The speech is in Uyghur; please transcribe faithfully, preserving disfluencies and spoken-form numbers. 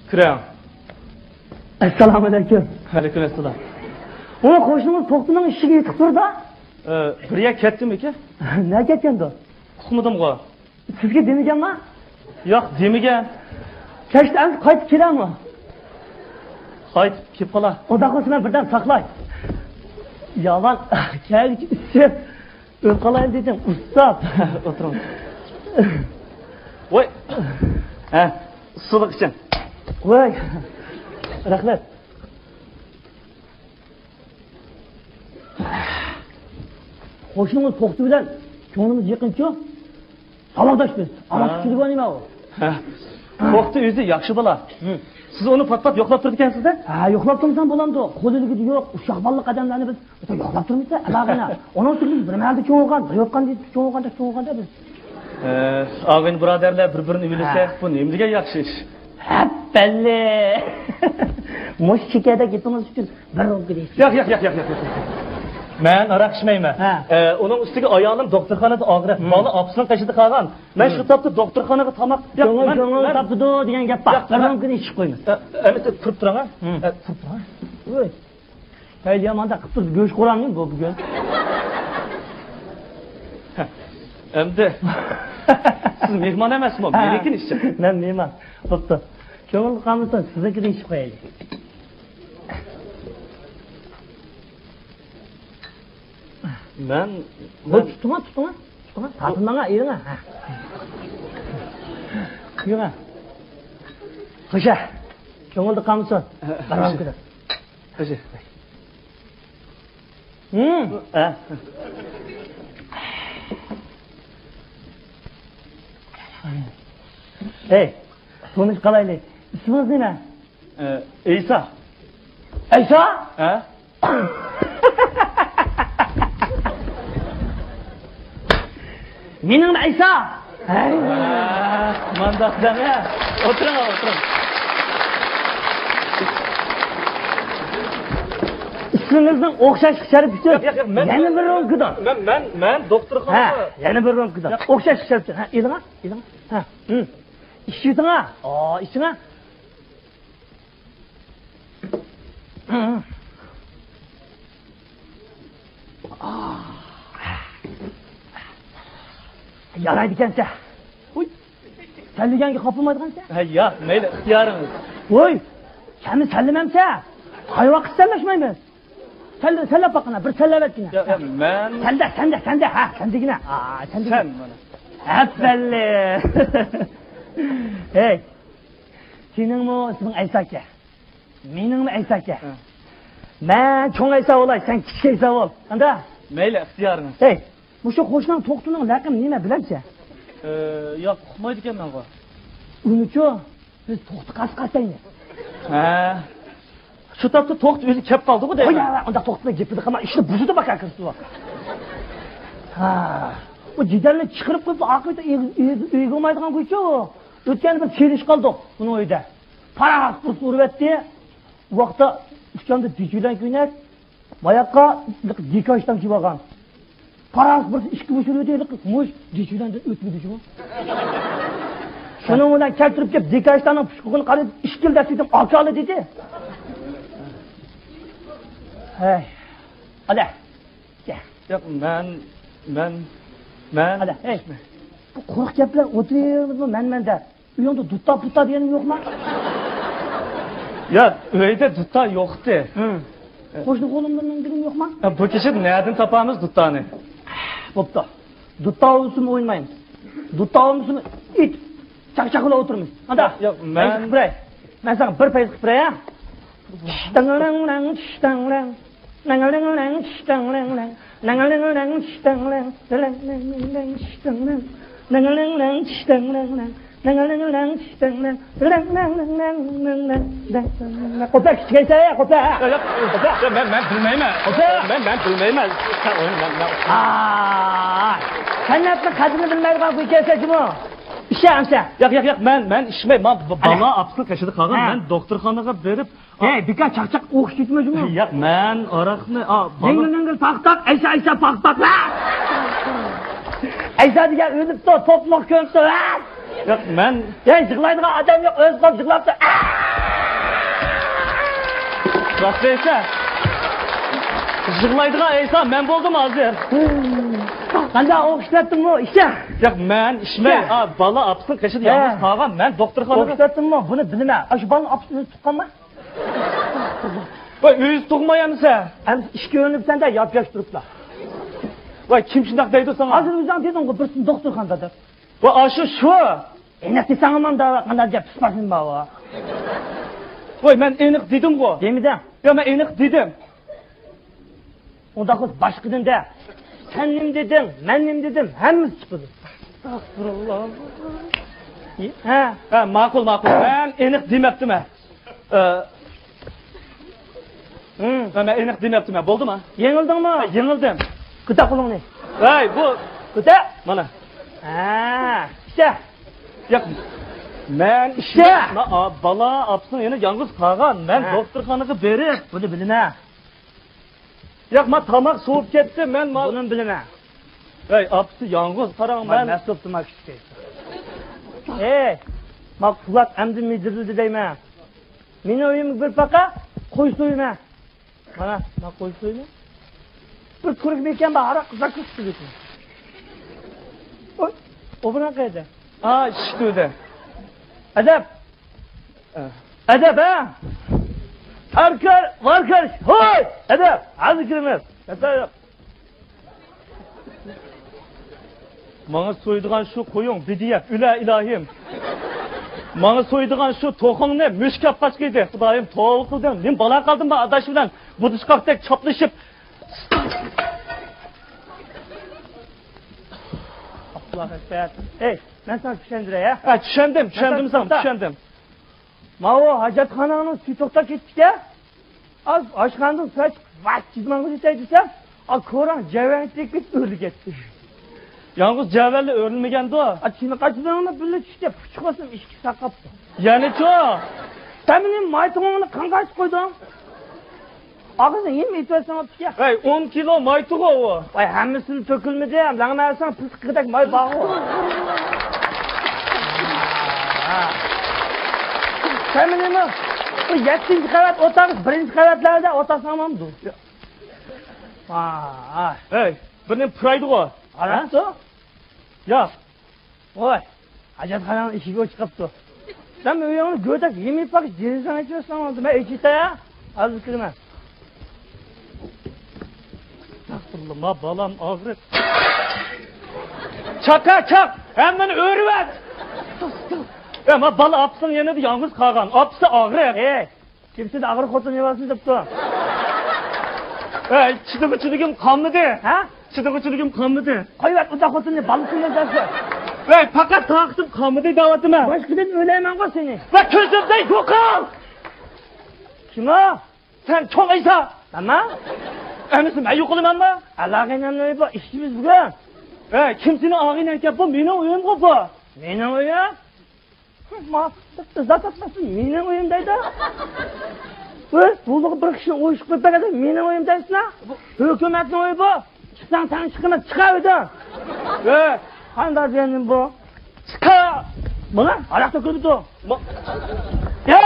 كىرىڭ. ئەسسالامۇئەلەيكۇم. ۋەئەلەيكۇم ئەسسالام. ئۇ قوشنىڭىز توختىنىڭ ئىشىكى يېتىپ تۇردا. ئە، بىر يەر كەتتىمىكىن؟ نەگە كەتكەندۇ؟ ئۇقمىدىمغۇ. سىزگە دېمىگەنما؟ ياق، دېمىگەن. كەچتە ئەمدى قايتىپ كېلەمۇ؟ قايتىپ كېلىپ قالا. ئۇنداق بولسا مەن بىردەم ساقلاي. يامان، كەلگۈچە ئۈچ يىل ئۆلۈپ قالايلى دېدىم، ئۇستاز. ئولتۇرۇڭ. ۋاي. ھە، سۇلۇق ئىچىڭ. ۋاي. رەھمەت. قوشنىڭىز توختى بىلەن كۆڭلىمىز يېقىنچۇ. ساۋاقداش بىز. ئاۋاز ھە. كۈچلۈك نېمە ئۇ؟ ھە. توختى ئۆزى ياخشى بالا. ھە. سىز ئۇنى پات-پات يوقلاپ تۇرىدىكەنسىز-دە؟ ھە، يوقلاپ تۇرمىسام بولامدۇ؟ قول ئىلكىدە يوق، ئۇششاق بالىلىق ئادەملەرنى بىز يوقلاپ تۇرمىسا، ئالاغىنا. ئۇنىڭ ئۈستىگە بىز بىر مەھەلدە چوڭ بولغان، بىر يوتقان دېيىپ چوڭ بولغاندا، چوڭ بولغاندا بىز. ئە، ئاغىنە بۇرادەرلەر بىر-بىرىنى ئۆيلىسە، ھە. بۇ نېمە دېگەن ياخشى ئىش؟ ھەپپەللى! مۇشۇ شېكەردەك گېپىڭىز ئۈچۈن بىر رومكا دەيسىز. ياق، ياق، ياق، ياق، ياق، ياق. مەن ھاراق ئىچمەيمەن. ھە. ئە، ئۇنىڭ ئۈستىگە ئايالىم دوختۇرخانىدا ئاغرىپ، ھىم. بالا ئاپىسىنىڭ قېشىدا قالغان. مەن ھىم. شۇ تاپتا دوختۇرخانىغا تاماق، ياق، كۆڭۈل، مەن، كۆڭۈل مەن تاپىدۇ دېگەن گەپ بار. ياق، بىر مەن رومكىنى ئىچىپ قويىمىز. ئە، ئەمىسە، تۇرۇپ تۇرۇڭ، ھە. ھىم. ئە، تۇرۇپ تۇرۇڭ. ۋوي. پەيلى ياماندا قىپسىز گۆش خوراممۇ بۇ بۈگۈن؟ ئەمدى سىز مېھمان ئەمەسمۇ؟ ھە. مېنىڭكىنى ئىچسەڭ. مەن مېھمان. بوپتۇ. كۆڭۈل قالمىسۇن، سىزنىڭكىنى ئىچىپ قويايلى. مەن، بۇ مەن تۇتۇڭا، تۇتۇڭا، تۇتۇڭا. تارتىنماڭا، ئېلىڭا. ھە. قۇيۇڭا. خوشە. كۆڭۈلدە قالمىسۇن. ھە، بارمامكىدە. خوشە. ھە. ھەي، تونۇشۇپ قالايلى. ئىسمىڭىز نېمە؟ ئە، ئەيسا. ئەيسا؟ ھە؟ مېنىڭ ئەيسا. ھەي. ھە، مانداق دەڭە. ئولتۇرۇڭ، ئولتۇرۇڭ. ئىسمىڭىزنىڭ ئوخشاشلىق شەرىپى ئۈچۈن ياق، ياق، ياق، مەن، يەنە بىر رومكىدا. مەن، مەن، مەن دوختۇرخانىغا. ھە، يەنە بىر رومكىدا. ياق. ئوخشاشلىق شەرىپى ئۈچۈن. ھە، ئېلىڭا، ئېلىڭا. ھە. ھىم. ئىچىۋېتىڭا. ئا، ئىچىڭە. يارايدىكەنسە. ھۇي. سەنلىگەنگە خاپىلىمايدىغانسە. ھە، ياق، مەيلى، ئىختىيارىڭىز. ھۇي. سەنمۇ سەنلىمەمسە؟ قايۋاقىت سەنلەشمەيمىز. سەنلە-، سەنلەپ باققىنا، بىر سەنلەۋەتكىنە. ياق، ياق، مەن. سەندە، سەندە، سەندە، ھە، سەندىگىنە. ئا، سەندىگىنە. سەن مانا. ھەپپەللى. ھەي. سېنىڭمۇ ئىسمىڭ ئەيسا ئىكەن. مېنىڭمۇ ئەيسا ئىكەن. ھە. مەن چوڭ ئەيسا بولاي، سەن كىچىك ئەيسا بول. قانداق؟ مەيلى، ئىختىيارىڭىز. ھەي، مۇشۇ قوشناڭ توختىنىڭ لەقىمى نېمە، بىلەمسەن؟ ئە، ياق، ئۇقمايدىكەنمەنغۇ. ئۇنىچۇ، بىز توختى قاسقاس دەيمىز. ھە. شۇ تاپتا توختى ئۆزى كەپ قالدىغۇ دەيمەن. قوي، ئۇنداق توختىنىڭ گېپىنى قىلما، ئىشنى بۇزىدۇ باكا كىرسۇ. ھا. ئۇ جېدەلنى چىقىرىپ قويۇپ، ئاقىۋىتى ئۆيگە، ئۆيگە، ئۆيگە بولمايدىغان گۇيچۇ. ئۆتكەندە بىر سېلىش قالدۇق ئۇنىڭ ئۆيىدە. پاراس پۇرس ئۇرۇۋەتتى. ئۇ ۋاقىتتا ئۇچامدا دېچۈلەن كۆينەك، باياققا دېكاشتان كىيىۋالغان. پاراس پۇرس ئىككى بۇشۇرۇۋېتى، مۇش دېچۈلەندىن ئۆتمىدى شۇ. شۇنىڭ بىلەن كەلتۈرۈپ كېلىپ، دېكاشتاننىڭ پۇچقىقىنى قارىدى، ئىككىلا دەسسىدىم ئاكالى دېدى. ھەي. ئادە. ياق، مەن، مەن، مەن. ئادە، ھەي. بۇ قۇرۇق گەپلەر ئولتۇرۇۋېرىمىزمۇ مەن، مەن دەپ؟ ئۆيۈڭدە دۇتا پۇتا دېگەننىڭ يوقما؟ ياق، ئۆيدە دۇتا يوقتى. ھە. قوشنا قولۇمدىن دېگەن يوقما؟ ھە، بۇ كېچىدە نەدىن تاپامىز دۇتانى؟ بوپتۇ. دۇتا ئوينىسىمۇ ئوينىمايمىز. دۇتا ئوينىسىمۇ ئېيتىپ، چاقچاق بىلەن ئولتۇرىمىز. ئانداق. ياق، مەن، مەن ساڭا بىر پەيز قىلىپ بېرەي، ھە؟ قوپە، كىچىكەيسەن، قوپە. ياق، ياق، ياق، مەن، مەن بىلمەيمەن. قوپە. مەن، مەن بىلمەيمەن. سەن ئوينا، مەن، مەن. ئاھ، سەنئەتنىڭ قەدرىنى بىلمەيدىغان بۇ ئىكەنسەن جۇمۇ. ئىچە ئەمسە. ياق، ياق، ياق، مەن، مەن ئىچمەي. ما، ب-، ھە. بالا ئاپىسىنىڭ قېشىدا قالغان. ھە. مەن دوختۇرخانىغا بېرىپ، ھەي، بىكار چاقچاق ئوقۇش كېتىمىز جۇمۇ. ياق، مەن ئاراقنى، ئا، بالا. دىڭگىل دىڭگىل تاق تاق، ئەيسا ئەيسا پاق پاق. ئەيسا دېگەن ئۆلۈپتۇ، توپلۇق كۆمۈپتۇ. ياق، مەن. ھەي، يىغلايدىغان ئادەم يوق، ئۆزى قوپ يىغلاپتۇ. راست دەيسەن. يىغلايدىغان ئەيسا مەن بولدۇم ھازىر. قانداق ئوخشىتىۋەتتىممۇ ئىششە؟ ياق، مەن ئىچمەي. ئىچمە. ئا، بالا ئاپىسىنىڭ قېشىدا يالغۇز قالغان. مەن دوختۇرخانىغا. ئوخشىتىۋەتتىممۇ؟ بۇنى بىلىمەن. ئاشۇ بالىنىڭ ئاپىسى ئۆزى تۇغقانمۇ؟ ۋاي، ئۆزى تۇغماي ئەمىسە. ئەمىسە ئىككى ئۆرۈنۈپ سەندە ياپياش تۇرۇپلا. ۋاي، كىم شۇنداق دەيدۇ ساڭا؟ ھازىر ئۆزۈڭ دېدىڭغۇ، بىرسىنى دوختۇرخانىدا دەپ. ۋاي، ئاشۇ شۇ. ئېنىق دېسەڭ ئامان دا، قانداق گەپ، پىسپاسىم بار ۋا. ۋاي، مەن ئېنىق دېدىمغۇ. دېمىدىڭ. يا، مەن ئېنىق دېدىم. ئۇنداق بولسا باشقىدىن دە. سەن نېمە دېدىڭ، مەن نېمە دېدىم، ھەممىسى چىقىدۇ. ئەستەغپۇرۇللا. ھە؟ ھە، ماقۇل، ماقۇل. مەن ئېنىق دېمەپتىمەن. ئە، ھىم. ھە، مەن ئېنىق دېمەپتىمەن. بولدىما؟ يېڭىلدىڭمۇ؟ ھە، يېڭىلدىم. كۆتەر قولۇڭنى. ھەي، بۇ. كۆتەر. مانا. ھە، ئىچە. ياق، مەن ئىچمەي. ما-، ئا، بالا ئاپىسىنىڭ يەنە يالغۇز قالغان. مەن ھە. دوختۇرخانىغا بېرىپ. بۇنى بىلىمەن. ياق، ما تاماق سوۋۇپ كەتتى، مەن ما- بۇنىمۇ بىلىمەن. ھەي، ئاپىسى يالغۇز، قاراڭ، ما مەن مەسئۇل تاماق ئىچكەن. ئەي، ما قۇلاق ئەمدى مىدىرلىدى دەيمەن. مېنىڭ ئۆيۈمگە بىر پاقا قوي سويىمەن. مانا، ما قوي سويىمەن. بىر كۆرۈك مېكەن بار، ھاراق زاكۇز قىلىپ. ئوي، ئوبران قەيدە؟ ئا، ئىشىك تۈۋىدە. ئەدەپ. ئەدەپ، ھە؟ ئاركار، ۋاركار، ھوي! ئەدەپ، ھازىر كىرىمىز. ماڭا سويىدىغان شۇ قويۇڭ، بىدىيەپ، ئۆلە ئىلاھىم. ماڭا سويىدىغان شۇ توخۇڭنى مۈشۈك ئاپ قاچقىيدى. خۇدايىم، توۋا قىلدىم. نېمە بالا قالدىم بار ئاداش بىلەن بۇدۇشقاقتەك چاپلىشىپ. ئاللاھۇ ئەكبەر. ئەي، مەن ساڭا چۈشەندۈرەي، ھە؟ ھە، چۈشەندىم، چۈشەندىم ساڭا، چۈشەندىم. ماۋۇ ھاجەتخاناڭنىڭ سۈيى توختاپ كېتىپتىكەن. ئاز ئاشخانىدىن سۇ ئىچىپ، ۋاچ، جىزماڭغا يېتەي دېسەم، ئا، كوراڭ جەۋەن تېگىپ كېتىپ ئۆرۈلۈپ كەتتى. يالغۇز جەۋەنلا ئۆرۈلمىگەندۇ. ئا، چىنە قاچىلىرىڭلا بىللە چۈشتى، پۇچۇق بولسۇن ئىشىكى ساقاپتۇ. يەنىچۇ؟ سەن مېنىڭ مايتىڭىمنى قانغا ئاچىپ قويدۇڭ؟ ئاغزىنى يېمە ئېتىۋەتسەڭ ئاپتىكەن. ھەي، ئون كىلو مايتىغۇ ئۇ. ۋاي، ھەممىسىنى تۆكۈلمىدى، لەڭمەسەڭ پىسقىدەك ماي بارغۇ. سەن نېمە؟ بۇ يەتتىنچى قەۋەت ئوتاق، بىرىنچى قەۋەتلەردە ئولتۇرساڭ بولمامدۇ؟ ھەي، بىر نېمە پۇرايدىغۇ. قاراپتۇ؟ ياق. ۋاي، ھاجەتخانىنىڭ ئىشىكى ئوچۇق قاپتۇ. سەن ئۆيۈڭنى گۆدەك يېمىپ باقىش، دېرىزەڭ ئېچىۋەتسەڭ بولدى. مەن ئېچىۋېتەي، ھە؟ ھازىر كىرىمەن. ئەستەغپۇرۇللا، ما بالام ئاغرىپ. چاقا، چاق! ھەممىنى ئۆرۈۋەت! ئە، ما بالا ئاپىسىنىڭ يېنىدا يالغۇز قالغان. ئاپىسى ئاغرىپ. ئەي! كېمىسىدە ئاغرىق خوتۇن يەۋالسۇن دەپتۇ. ئەي، چىدىغۇچىلىكىم قالمىدى. ھە؟ چىدىغۇچىلىكىم قالمىدى. قويۇۋەت ئۇنداق خوتۇننى، بالىسىنى دەرسە. ئەي، پەقەت تاقىتىم قالمىدى دەۋاتىمەن. باشقىدىن ئۆيلەيمەنغۇ سېنى. ۋە كۆزۈمدىن يوقال! كىم ئۇ؟ سەن چوڭ ئەيسا. مەنمۇ؟ ئەمىسە مەن يوقىلىمەنمۇ؟ ئالاغىنەمنى بۇ ئىشىمىز بۈگۈن. ئەي، كىم سېنىڭ ئاغىنەڭكەن؟ بۇ مېنىڭ ئۆيۈمغۇ بۇ. مېنىڭ ئۆيۈم؟ ما، زاكاز قىلسۇن، مېنىڭ ئۆيۈم دەيدۇ. ئۆي، بۇلۇغ بىر كىشىنى ئويۇشۇپ قويۇپ بەرگەندە مېنىڭ ئۆيۈم دەيسىنا؟ ھۆكۈمەتنىڭ ئۆيى بۇ. چىقساڭ سەن چىقىمەن، چىقار ئۆيدىن. ئۆي. قانداق دېگەن بۇ؟ چىقار. مانا، ھاراق تۆكۈلۈپتۇ. يا،